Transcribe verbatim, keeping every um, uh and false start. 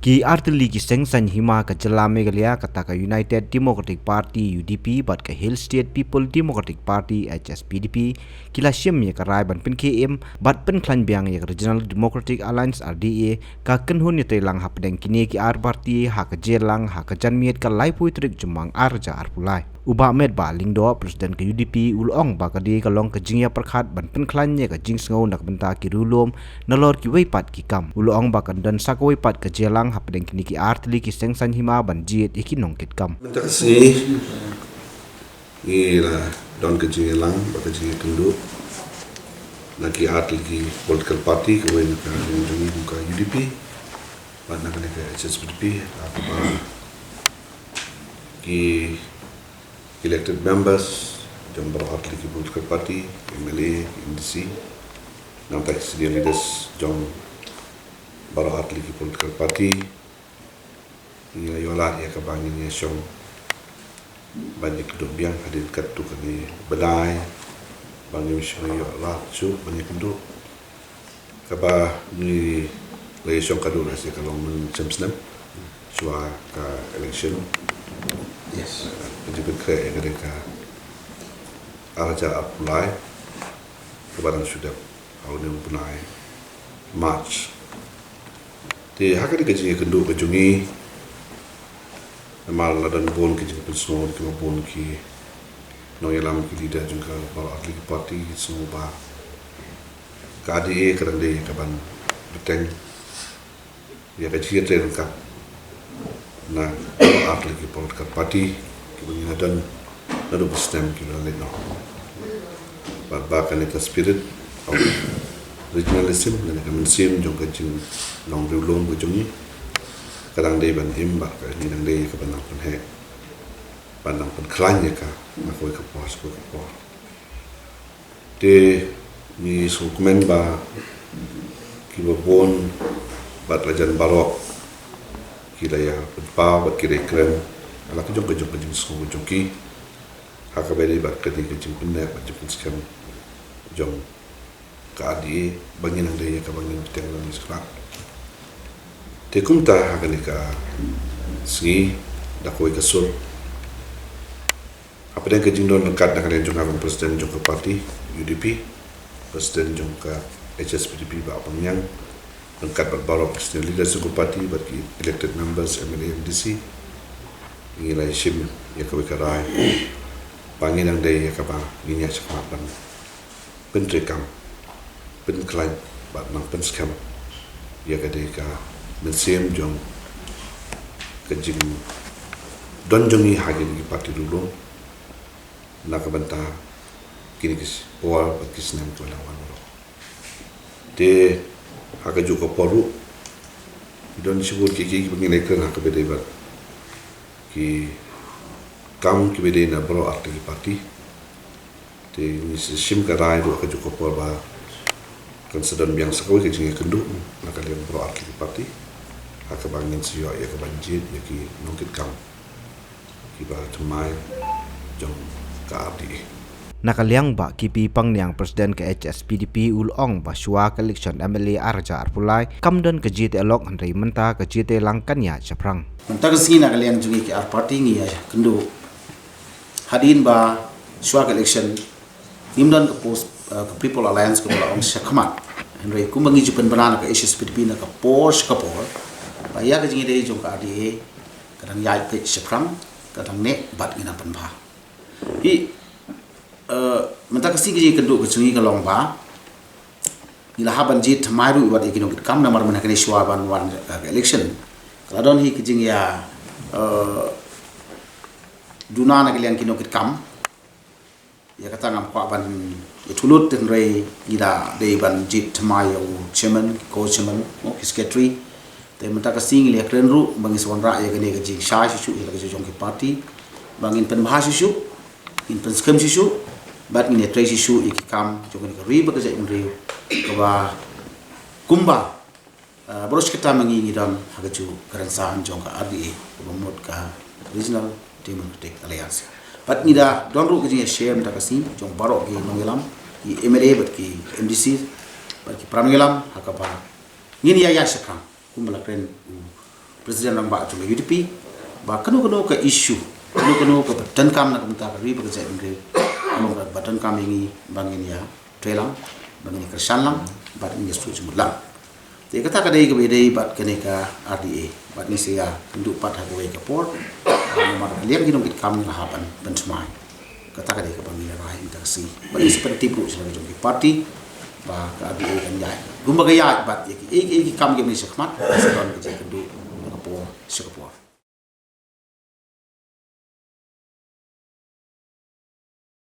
Ki artylli ki seng saiñ hima ka jylla Meghalaya, kata ka United Democratic Party, U D P, bad ka Hill State People Democratic Party, H S P D P, ki la shim ïa ka rai ban pynkhie im bad pynkhlaiñ biang ïa ka Regional Democratic Alliance, R D A, ka kynhun ïatrei lang hapdeng kine ki ar party ha ka jingïalang ha ka janmiet ka laiphew tarik Jymmang ar hajar arphew lai. U Bah Metbah Lyngdoh, President ka U D P, u la ong ba ka dei ka long ka jingïapyrkhat ban pynkhlaiñ ïa ka jingsngew na ka bynta ki riewlum nalor kiwei pat ki kam. U la ong ba kan don sa kawei pat ka jingïalang hapdeng kine ki artylli ki seng saiñ hima ban jied ïa ki nongkitkam. Mynta ka sngi ngi la don ka jingïalang bad ka jingïakynduh na ki artylli ki political party, kawei na ka liang jong ngi kum ka U D P bad na kane ka H S P D P, ha kaba ki elected members jong baroh artylli ki political party, M L A, M D C, nangta ki senior leaders jong baroh artylli ki political party, ngi la ïoh lad ïa kaba ngin ïa shong ban ïakynduh biang hadien katto katne bnai, ba ngim shym ïoh lad shuh ban ïakynduh. Kaba ngi la ïa shong ka dei ruh sa ka long mynshem snem shuwa ka election. Yes. Ka jingpynkhreh ïa ka dei ka ar hajar arphew lai, kaba dang shu dep ha une u bnai March. Te ha kane ka jingïakynduh ka jong ngi, namar la don bun ki jingpynsngew kiba bun ki nongïalam, ki leader jong ka baroh artylli ki party ki sngew ba ka R D A ka dang dei ka ban bteng ïa ka jingïatrei ryngkat na baroh artylli ki political party kiba ngi la don naduh ba snem kiba la leit noh. Bad ba kane ka spirit of regionalism lane ka mynsiem jong ka jinglong riewlum ka jong ngi ka dang dei ban im bad ka dang dei ka ban nang pynheh, ban nang pynkhlaiñ ïa ka na kawei ka por sha kawei ka por. Te ngi sngewkmen ba kiba bun bad la jan baroh ki la ïa pynpaw bad ki la ïa kren ha la ka jong ka jong ka jingsngew ka jong ki ha kaba ïadei bad kane ka jingpynneh bad jingpynskhem jong ka R D A ba ngin nang dei ïa kaba ngin bteng lane shakhmat. Te kumta ha kane ka sngi da kawei ka sur, hapdeng ka jingdon ryngkat na ka liang jong nga kum President jong ka party U D P, President jong ka H S P D P Bah Bamniang, ryngkat bad baroh ki senior leaders jong ka party bad ki elected members M L A M D C, ngi la ïa shim ïa kawei ka rai ba ngin nang dei ïa kaba ngin ïa shakhmat ban pyntreikam, pynkhlaiñ bad nang pynskhem ïa ka dei ka mynsiem jong ka jingdon jong ngi ha kine ki party riewlum na ka bynta kine ki por bad ki snem kiba la wan baroh. Te ha kajuh ka por ruh ki don shibun ki ki kiba ngin ïa kren ha kaba ïadei bad ki kam kiba ïadei na baroh artylli ki party. Te ngi sa shim ka rai ruh ha kajuh ka por ba kan sa don biang sa kawei ka jingïakynduh na ka liang baroh artylli ki party ha kaba ngin sa ïoh ïa ka ban jied ïa ki nongkitkam kiba thymmai jong ka R D A. Na ka liang Bah K P Pangniang, President ka H S P D P, u la ong ba shuwa ka election M L A ar hajar arphew lai kam don ka jingïateh lok, hynrei mynta ka jingïateh lang kan ïaid shaphrang. Mynta ka sngi na ka liang jong ngi ki ar party ngi ïakynduh hadien ba shuwa ka election ngim don ka post, eh, ka People Alliance kaba la ong shakhmat. Hynrei kumba ngi ju pynbna na ka H S P D P na ka por sha ka por ba ïa ka jingïadei jong ka R D A ka dang ïaid peit shaphrang, ka dang neh bad ngi nang pynbha. Hi, eh, mynta ka sngi ka jingïakynduh ka jong ngi ka long ba ngi la hap ban jied thymmai ruh wat ïa ki nongkitkam namar mynta kane shuwa ban wan, eh, ka election ka la don hi ka jingïa, eh, duna na ka liang ki nongkitkam. Ïa kata ngam kwah ban ïathuh lut, hynrei ngi la dei ban jied thymmai ïa u chairman, ki co-chairman, mo, ki secretary. Te mynta ka sngi ngi la ïakren ruh ba ngin sa wanrah ïa kane ka jingshai shuh shuh ïa la ka jong ki party ba ngin pynbha shuh shuh, ngin pynskhem shuh shuh bad ngin ïatrei shuh shuh ïa ki kam jong kane ka ri bad ka jaitbynriew kaba kumba, ah, baroh shi katta ma ngi ngi don ha kajuh ka rynsan jong ka R D A kaba mut ka Regional Democratic Alliance. Bad ngi da don ruh ka jingïashem da ka sngi jong baroh ki nongïalam, ki M L A bad ki M D C bad ki para nongïalam ha kaba ngin ïa ïaid shaphrang kumba la kren u President Rangbah jong ka U D P ba kano kano ka issue, kano kano kaba donkam na ka bynta ka ri bad ka jaitbynriew, ka long kaba donkam ïa ngi ba ngin ïa trei lang, ba ngin ïa kyrshan lang bad ngin ïa sngewthuh jingmut lang. Te kata ka dei kaba ïadei bad kane ka R D A bad ngi sa ïakynduh pat ha kawei ka por. Namar ka liang ki nongkitkam ngi la hap ban pynthymmai. Kata ka dei kaba ngi la rai mynta ka sngi. Bad ngi sa pyntip ruh sha la ka jong ki party ba ka R D A kan ïaid kumba ka ïaid bad ïa kiei kiei ki kam kiba ïa mih sha khmat, sa don ka jingkynduh na ka por sha ka por.